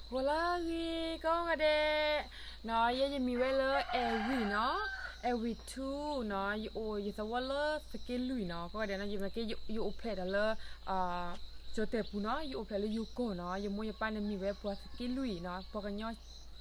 ဂီၤလၢအဂ့ၤ ကိးဂၤဒဲး, နီၤ ယဲယမံၤဝဲလၢ အဲၣ်ဝံၤ နီၤ, အဲၣ်ဝံၤထူ နီၤ, ယအိၣ်ယသဝီလၢသုးက့လွံၢ်နီၤ, ကိးဂၤဒဲးနီၤ, ယမ့ၢ်က့ ယအိၣ်ဖျဲၣ်ဒီးလၢ ကၠီၤတဲာ်ပူၤနီၤ, ယအိၣ်ဖျဲၣ်လၢယိၤကီၢ်နီၤ, ယမိၢ်ယပၢ်န့ၣ်မံၤဝဲပှၤသုးက့လွံၢ်နီၤ, ပှၤကညီ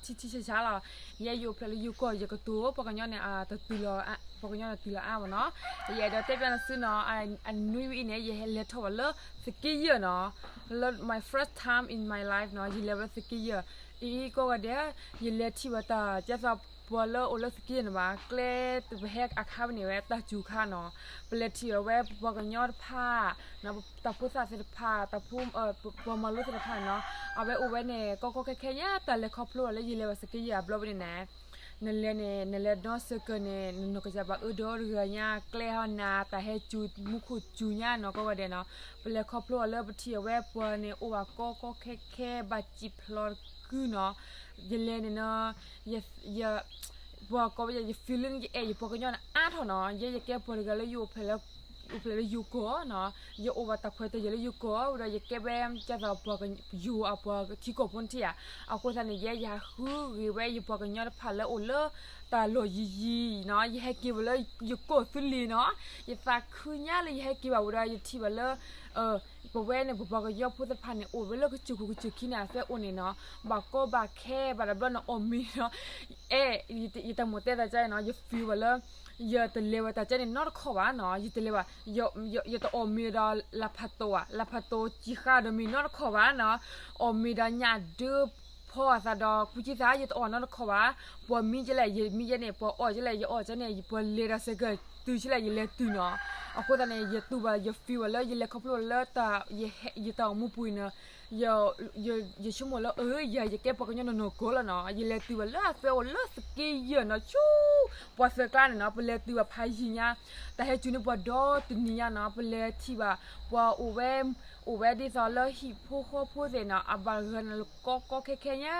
ထံထံဆးဆးလီၤ, ယဲယအိၣ်ဖျဲၣ်လၢယိၤကီၢ် ယကတိၤ ပှၤကညီန့ၣ် တတုၤလီၤ, ပှၤကညီန့ၣ်တုၤလီၤအါမးနီၤ, ယအဲၣ်ဒိးတဲပျးနသုနီၤ, အနွံဝဲအံၤန့ၣ် ယလဲၤထီၣ်ဘၣ်လၢသုးက့ယဲၢ်နီၤ, လၢ my first time in my life နီၤ, ယလဲၤဝဲလၢသုးက့ယဲၢ်, အံၤကိးဂၤဒဲး, ယလဲၤထံၣ်ဘၣ်တၢ် ကဲသိးပှၤလၢအိၣ်လၢသုးက့ယဲၢ်န့ၣ်ဘၣ်, ကျဲတပဟဲအခါန့ၣ်ဝဲတၢ်စူၤခါနီၤ, ပလဲၤထံၣ်ဘၣ်ဝဲပှၤကညီတဖၣ် တၢ်ဖိသၣ်သ့ၣ်တဖၣ်, တၢ်ဖိ ပှၤမၤလိသ့ၣ်တဖၣ်န့ၣ်နီၤ, အဝဲအိၣ်ဝဲန့ၣ် ကီကီခဲခဲညါ, တၢ်လဲၤခီဖျိလၢယလဲၤဘၣ်သုးက့ယဲၢ်အဘျီဝဲန့ၣ်န့ၣ်, နလဲၤန့ၣ် နလဲၤနီၢ်စၢၤကၢၢ်န့ၣ် နနီၢ်ကစၢ်ဘၣ်အၢဒီတဂၤညါ, ကျဲဟီနၤ တၢ်ဟဲစူၤ မူခိၣ်စူၤညါနီၤ, ကိးဂၤဒဲးနီၤ, ပလဲၤခီဖျိအီၤလၢပထံၣ်အဝဲပှၤန့ၣ် အိၣ်ဘၣ်ကီကီခဲခဲ ဘၣ်စံၣ်ဖျိးကုနီၤ, ယလဲၤန့ၣ်နီၤ, ယ ပှၤကိးဝဲယ feeling ယအဲၣ်ယပှၤကညီန့ၣ်အါထီၣ်နီၤ, ယဲယကဲပှၤတဂၤလၢယအိၣ်ဖျဲၣ်လၢ အိၣ်ဖျဲၣ်လၢယိၤကီၢ်နီၤ, ယအိၣ်ဘၣ်တၢ်ခွဲးတၢ်ယာ်လၢယိၤကီၢ်, ဝံၤဒီးယကဲဝဲ ကဲသိးပှၤယိၤအပှၤထံကီၢ်ဖိန့ၣ်ထံၣ်ဧါ, အဃိသတးန့ၣ် ယဲယဟးဃုဂ့ၤဝဲယပှၤကညီတဖၣ်လၢအိၣ်လၢ တၢ်လီၢ်ယံၤယံၤနီၤ, ယဟဲက့ၤဘၣ်လၢယကီၢ်သူလ့ၤနီၤ, ယသးခုညါလၢယဟဲက့ၤဘၣ်ဝံၤဒီး ယထံၣ်ဘၣ်လၢ ပဝဲန့ၣ် ပပှၤကညီဖိသ့ၣ်တဖၣ်န့ၣ် အိၣ်ဝဲလၢကစၢၢ်ခိၣ်ကစၢၢ်ခံန့ၣ် အသးအိၣ်န့ၣ်နီၤ, ဘၣ်ကီဘၣ်ခဲ ဘၣ်တဘျီန့ၣ်အီၣ်မ့ၤနီၤ, အဲၣ် ယတၢ်မိၣ်တဲသးကါန့ၣ်နီၤ, ယ feel ဘၣ်လၢ ယတလဲၤဝဲတၢ်ကါန့ၣ်နီတခီၣ်ဘၣ်နီၤ, ယတလဲၤဘၣ်, ယတအီၣ်မ့ၤဒီး လၢဖးတိၤဧါ, လၢဖးတိၤစံးဃာ်ဒီးမ့ၤနီတခီၣ်ဘၣ်နီၤ, အီၣ်မ့ၤဒီးညၣ်ဒၢဖီအသးဒီးကူကံသး ယတအီၣ်နီတခီၣ်ဘၣ်, ပှၤမံကဲလဲၣ် ယမံကဲန့ၣ် ပှၤအီၣ်ကဲလဲၣ် ယအီၣ်ကဲန့ၣ် ပှၤလဲၤဒီးစဲးကၢ်တုၤကဲလဲၣ် ယလဲၤတုၤနီၤ, အဃိသတးန့ၣ် ယတူၢ်ဘၣ် ယ feel ဘၣ်လၢ ယလဲၤခီဖျိလၢ ယတၢ်အိၣ်မူပူၤအံၤန့ၣ် ယဆိကမိၣ်လၢ အၢ ယၤ ယကဲပှၤကညီနီၢ်နီၢ်ကီၢ်လီၤနီၤ, ယလဲၤတုၤဘၣ်လၢအသၢအိၣ်လၢသုးက့ယဲၢ်နီၤ, ဆူပှၤသၢကျါန့ၣ်နီၤ, ပလဲၤတုၤဘၣ်ဖးယံၤညါ, တၢ်ဟဲစူၤန့ၢ်ပှၤဒီတနံၤညါနီၤ, ပလဲၤထံၣ်ဘၣ် ပှၤအိၣ်ဝဲ အိၣ်ဝဲဒ်သိးလၢဟံၣ်ဖိဃီဖိသ့ၣ်နီၤ, အဘၣ်ဂၤန့ၣ်ကီကီခဲခဲညါ,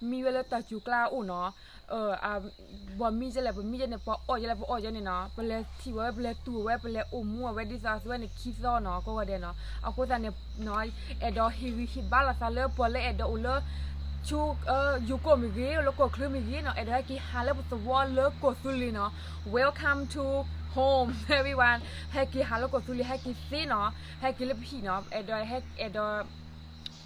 မံဝဲလၢတၢ်စူၤကျါအအိၣ်နီၤ ပှၤမံကဲလဲၣ် ပမံကဲန့ၣ် ပှၤအီၣ်ကဲလဲၣ် ပအီၣ်ကဲန့ၣ်နီၤ, ပလဲၤထံၣ်ဝဲ ပလဲၤတူၢ်ဝဲ ပလဲၤအိၣ်မူအဝဲဒ်သိးအသုဝဲန့ၣ်ခံသီနီၤ, ကိးဂၤဒဲးနီၤ, အဃိသတးန့ၣ် အဲၣ်ဒိးဟ့ၣ်ဂံၢ်ဟ့ၣ်ဘါလိာ်သးလၢပှၤလၢအဲၣ်ဒိးအိၣ်လၢ ဆူ ယိၤကီၢ်မ့ၢ်ဂ့ၤ လၢကီၢ်ချၢမ့ၢ်ဂ့ၤနီၤ, အဲၣ်ဒိးဟဲက့ၤဟးလၢပသဝီလၢကီၢ်သူလ့ၤနီၤ, Welcome to home everyone, ဟဲက့ၤဟးလၢကီၢ်သူလ့ၤ ဟဲက့ၤသ့နီၤ, ဟဲက့ၤလၢပဟံၣ်နီၤ, အဲၣ်ဒိးဟဲ အဲၣ်ဒိး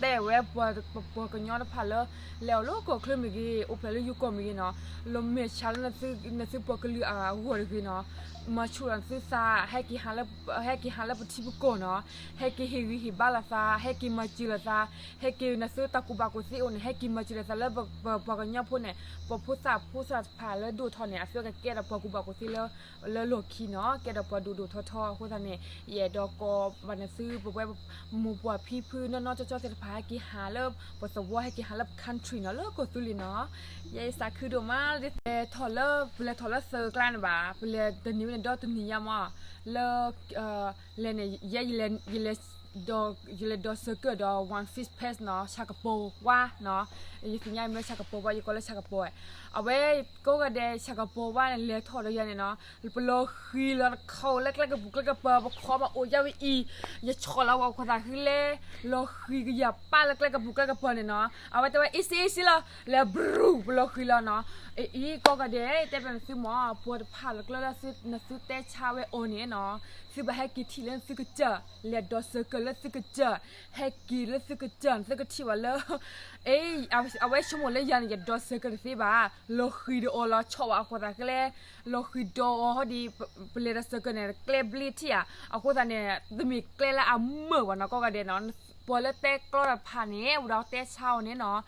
တဲဝဲပှၤ ပှၤကညီတဖၣ်လၢ လဲၤအိၣ်လၢကီၢ်ချၢမ့ၢ်ဂ့ၤ အိၣ်ဖျဲၣ်လၢယိၤကီၢ်မ့ၢ်ဂ့ၤနီၤ, လီၤမဲာ်ဆှးလၢ နသုပှၤကလုာ်အဂီၢ်တဂ့ၤနီၤ, မၤဆူၣ်လီၤနသုသး ဟဲက့ၤဟးလၢ ဟဲက့ၤဟးလၢပထံပကီၢ်နီၤ, ဟဲက့ၤဟ့ၣ်ဂံၢ်ဟ့ၣ်ဘါလိာ်သး ဟဲက့ၤမၤစၢၤလိာ်သး, ဟဲက့ၤနသုတၢ်ကူၣ်ဘၣ်ကူၣ်သ့အိၣ်န့ၣ် ဟဲက့ၤမၤစၢၤလိာ်သးလၢပပှၤကညီဖိန့ၣ်, ပဖိသၣ်ဖိသၣ်တဖၣ်လၢဒိၣ်ထီၣ်န့ၣ် အသုကကဲဒီးပှၤကူၣ်ဘၣ်ကူၣ်သ့လၢ လၢလီၢ်ခံနီၤ, ကဲဒီးပှၤဒိၣ်ဒိၣ်ထီထီအဃိသတးန့ၣ် ယအဲၣ်ဒိးကိးဘၣ်နသု ပဝဲ မိၢ်ပှၢ်ဖံဖုနီၢ်နီၢ်ကၠီကၠီသ့ၣ်တဖၣ် ဟဲက့ၤဟးလၢပသဝီ ဟဲက့ၤဟးလၢပ country နီၤ လၢကီၢ်သူလ့ၤနီၤ, ယဲယသးခုဒိၣ်မး လဲၤထီၣ်လၢ ပလဲၤထီၣ်လၢသၢကျါန့ၣ်ဘၣ်, ပလဲၤတနံၤဝဲန့ၣ်ဒီတနံၤညါမး, လၢ လဲၤန့ၣ် ယဲ ယလဲၤ ဒီး ယလဲၤဒီး circle ဒီး One Fish Pass နီၤ ဆၣ်ကပီၤဝါနီၤ, ယသ့ၣ်ညါမ့ၢ်ဆၣ်ကပီၤဝါ ယကိးလၢဆၣ်ကပီၤဝဲ, အဝဲကိးဂၤဒဲး ဆၣ်ကပီၤဝါန့ၣ် လဲၤထီၣ်ဒီးယၤန့ၣ်နီၤ, ပလီၤဃံၤလီၤတခီလၢကျဲကပူၤကျဲကပၤ ပခီဘၣ်အိၣ်ယါဝဲအံၤ, ယဆီၣ်လီၤဝဲခိၣ်သးဃံလဲၣ်, လီၤဃံၤကယၤပၢ်လၢကျဲကပူၤကျဲကပၤန့ၣ်နီၤ, အဝဲတဲဝဲ easy easy လီၤ, လဲၤ ဘြူၤ ပလီၤဃံၤလီၤနီၤ, အအံၤကိးဂၤဒဲး တဲပျးနသုမး ပှၤတဖၣ်လၢကျဲလၢ နသုတဲဆါဝဲအီၤန့ၣ်နီၤ, သုဘၣ်ဟဲက့ၤထံၣ်လၢနသုကစၢၢ်, လဲၤဒီး circle လၢသုကစၢၢ်, ဟဲက့ၤလၢသုကစၢၢ် နသုကထံၣ်ဘၣ်လၢ အ အဝဲဆိကမိၣ်လၢယၤန့ၣ် ယဒီး circle တသ့ဘၣ်, လီၤဃံၤဒီးအီၤလီၤဆီၣ်ဘၣ်အခိၣ်သးကျဲ, လီၤဃံၤဒီးအီၤဟီဒ် ပလဲၤဒီး circle န့ၣ် ကျဲဘျ့ထံၣ်ဧါ, အဃိသတးန့ၣ် တမ့ၢ်ကျဲလၢအမုာ်ဘၣ်နီၤ ကိးဂၤဒဲးနီၤ, ပှၤလၢတဲကျီတဖၣ်န့ၣ် ဝံၤဒီးတဲဆါအီၤန့ၣ်နီၤ,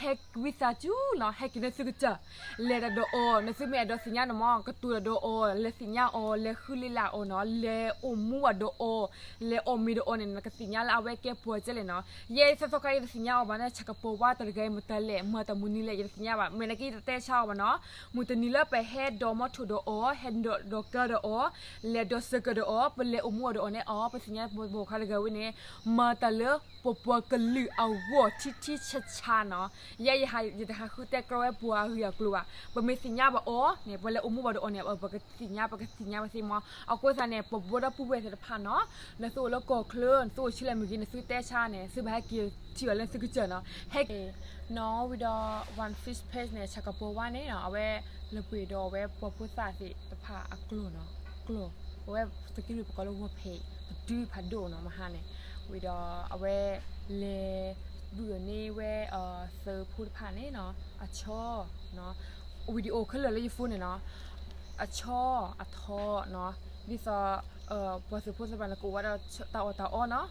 ဟဲဝံသးစူၤနီၤ ဟဲက့ၤလၢသုကစၢၢ်, လဲၤဒီးအီၤ, နသုမ့ၢ်အဲၣ်ဒိးသ့ၣ်ညါန့ၣ်မး ကတိၤတၢ်ဒီးအီၤ, လဲၤသ့ၣ်ညါအီၤ, လဲၤဃုလ့လၢအီၤနီၤ, လဲၤအိၣ်မူဘၣ်ဒီးအီၤ, လဲၤအီၣ်မ့ၤဒီးအီၤန့ၣ် နကသ့ၣ်ညါလၢအဝဲကဲပှၤကဲလဲၣ်နီၤ, ယဲသီသီခါအံၤတသ့ၣ်ညါအီၤဘၣ်န့ၣ် ဆၣ်ကပီၤဝါတဂၤအံၤမတၤလဲၣ်, မၤတၢ်မနုၤလဲၣ် ယတသ့ၣ်ညါဘၣ်, မ့ၢ်နာ်က့ယတတဲဆါအီၤဘၣ်နီၤ, မုၢ်တနံၤလၢပဟဲဒီးမီထိၣ်ဒီးအီၤ, ဟဲဒီးကၢဒီးအီၤ, လဲၤဒီး circle ဒီးအီၤ, ပလဲၤအိၣ်မူအီၤဒီးအီၤန့ၣ်အီၤ, ပသ့ၣ်ညါပှၤခါတဂၤဝဲန့ၣ်, မၤတၢ်လၢ ပပှၤကလုာ်အဂီၢ်ထံထံဆးဆးနီၤ. ယဲယဟး ယတဟးဃုတဲကြီဝဲပှၤအဂ့ၢ်အကျိၤဘၣ်. ပမ့ၢ်သ့ၣ်ညါဘၣ်အီၤန့ၣ် ပှၤလၢအိၣ်မူဘၣ်ဒီးအီၤန့ၣ် ပကသ့ၣ်ညါ ပကသ့ၣ်ညါပသ့မး. အဃိသတးန့ၣ် ပဘိဒီပုၢ်ဝဲၢ်သ့ၣ်တဖၣ်နီၤ, နသုအိၣ်လၢကီၢ်ချၢ နသုအိၣ်ဆံးလဲၣ်မ့ၢ်ဂ့ၤ နသုတဲဆါန့ၣ် သုဘၣ်ဟဲက့ၤထံၣ်ဘၣ်လၢသုကစၢၢ်နီၤ. ဟဲက့ၤနီၤ ဝံၤဒီး One Fish Page န့ၣ် ဆၣ်ကပီၤဝါန့ၣ်နီၤ အဝဲ လၢပှ့ၤဒီးအဝဲပှၤဖိသၣ်သ့ၣ်တဖၣ်အကျိၤနီၤ, ကျိၤ, အဝဲသုးက့လွံၢ်ပကိးလၢဂီၤဖံး တဒုဖးဒိၣ်နီၤ မဟါန့ၣ်, ဝံၤဒီးအဝဲလဲၤဒုးန့ၢ်ဝဲ သုးဖိတဖၣ်န့ၣ်နီၤ အဆီ video ခဲလၢာ်လၢယ phone န့ၣ်နီၤ, အဆီအထီနီၤ, ဒ်သိး ပှၤသုးဖိသ့ၣ်တဖၣ်န့ၣ် ကအိၣ်ဝဲဒီးတၢ်အီၣ်တၢ်အီနီၤ,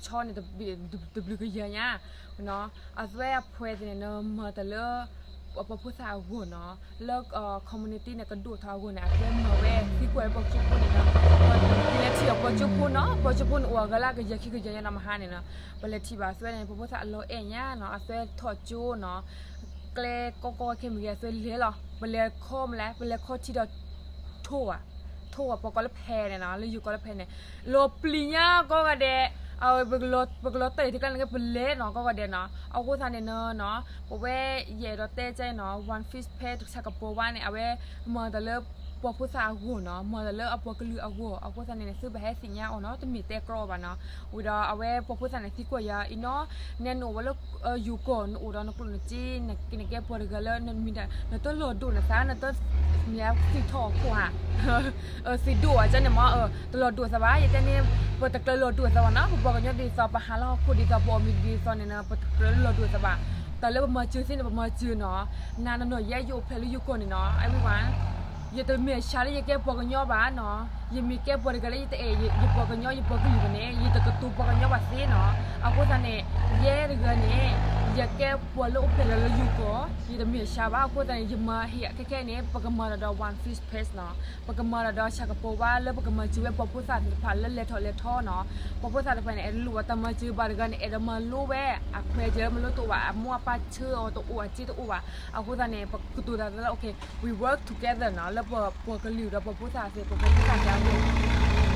ဆီန့ၣ် တဘျုးကယၤညါ အသွဲအဖှဲးသ့ၣ်န့ၣ် နမၤတၢ်လၢ ပှၤဖိသၣ်အဂီၢ်နီၤ, လၢ community န့ၣ် ကဒိၣ်ထီၣ်အဂီၢ်န့ၣ် အသွဲမၤဝဲသံကွၢ်လၢပှၤကၠိဖိန့ၣ်နီၤ, ပလဲၤထံၣ်အီၤပှၤကၠိဖိနီၤ, ပှၤကၠိဖိန့ၣ် အိၣ်အဂၤလၢကယၤခံကယၤညါနီၤ မဟါန့ၣ်နီၤ, ပလဲၤထံၣ်ဘၣ်အသွဲန့ၣ် ပှၤဖိသၣ်အလီၤအဲၣ်ညါနီၤ, အသွဲထီၣ်ကၠိနီၤ, ကျဲကီကီခဲမ့ၢ်ဂ့ၤ အသွဲလဲၤလီၤ, ပလဲၤခီမလဲၣ် ပလဲၤခီထံဒီး ထိၣ်ဝဲ ထိၣ်ဝဲ ပှၤကိးလၢဖဲန့ၣ်နီၤ, လၢယိၤကိးလၢဖဲန့ၣ်, လီၤပျံၤညါကိးဂၤဒဲး, ပကလီၤတဲာ်ထံကျါန့ၣ်က့ ပလဲၤနီၤ ကိးဂၤဒဲးနီၤ, အဃိသတးန့ၣ်နီၤ, ပဝဲယအဲၣ်ဒိးတဲကဲနီၤ One Fish Page ဆၣ်ကပီၤဝါန့ၣ် အဝဲမၤတၢ်လၢပှၤဖိသၣ်အဂီၢ်နီၤ, မၤတၢ်လၢအပှၤကလုာ်အဂီၢ်, အဃိသတးန့ၣ်န့ၣ် သုဘၣ်ဟဲသ့ၣ်ညါအီၤနီၤ, တမ့ၢ်တဲကြီအီၤဘၣ်နီၤ, ဝံၤဒီးအဝဲပှၤဖိသၣ်န့ၣ်သံကွၢ်ယၤအံၤနီၤ, နဲနအိၣ်ဝဲလၢ ယိၤကီၢ် နအိၣ်ဒီးနကျိၣ်နစ့ နကဲပှၤတဂၤလၢ နမ့ၢ်ဒၣ် နတလီၤဒိၣ်နသး နတမ့ၢ်သုးထီၣ်အခိၣ်ဧါ, သုးဒိၣ်ဧါ ကန့ၣ်မ့ၢ် တလီၤဒိၣ်သးဘၣ်, ယတဲန့ၣ် ပတကြၢးလီၤဒိၣ်သးဘၣ်နီၤ, ပပှၤကညီဒ်သိး ပဟးလၢဟီၣ်ခိၣ်ဒ်သိး ပအီၣ်မ့ၤဒ်သိးန့ၣ်နီၤ ပတကြၢးလီၤဒိၣ်သးဘၣ်, တၢ်လၢပမၤစၢၤသ့န့ၣ် ပမၤစၢၤနီၤ, နၤနနီၢ်ယဲယအိၣ်ဖျဲၣ်လၢယိၤကီၢ်န့ၣ်နီၤ, everyone ယတမ့ၢ်ဆှးလၢယကဲပှၤကညီဘၣ်နီၤ, ယမ့ၢ်ကဲပှၤတဂၤလၢယတအဲၣ်ယပှၤကညီ ယပှၤကလုာ်ဘၣ်န့ၣ် ယတကတိၤပှၤကညီဘၣ်သ့နီၤ, အဃိသတးန့ၣ် ယဲတဂၤန့ၣ် ယကဲပှၤလၢအိၣ်ဖျဲၣ်လီၤလၢယိၤကီၢ် ယတမ့ၢ်ဆှးဘၣ်, အဃိသတးန့ၣ် ယမၤဟ့ၣ်ခဲခဲန့ၣ် ပကမၤတၢ်ဒီး One Fish Page နီၤ, ပကမၤတၢ်ဒီးဆၣ်ကပီၤဝါလၢပကမၤစၢၤဝဲပှၤဖိသၣ်သ့ၣ်တဖၣ်လၢလဲၤထီၣ်လဲၤထီနီၤ, ပှၤဖိသးတဖၣ်န့ၣ် အဲၣ်ဒိးလိၣ်ဘၣ်တၢ်မၤစၢၤဘၣ်တဂၤန့ၣ် အဲၣ်ဒိးမၤလိဝဲ, အခွဲးကဲမၤလိတအိၣ်ဘၣ်, အမိၢ်အပၢ်ဆှၢအီၤတအိၣ်ဘၣ်, အစ့တအိၣ်ဘၣ်, အဃိသတးန့ၣ် ပကတိၤတၢ်လၢ okay, we work together နီၤ, လၢပပှၤကလုာ်ဒီးပှၤဖိသၣ်သ့ၣ် ပှၤဖိသၣ်သ့ၣ်အဂီၢ်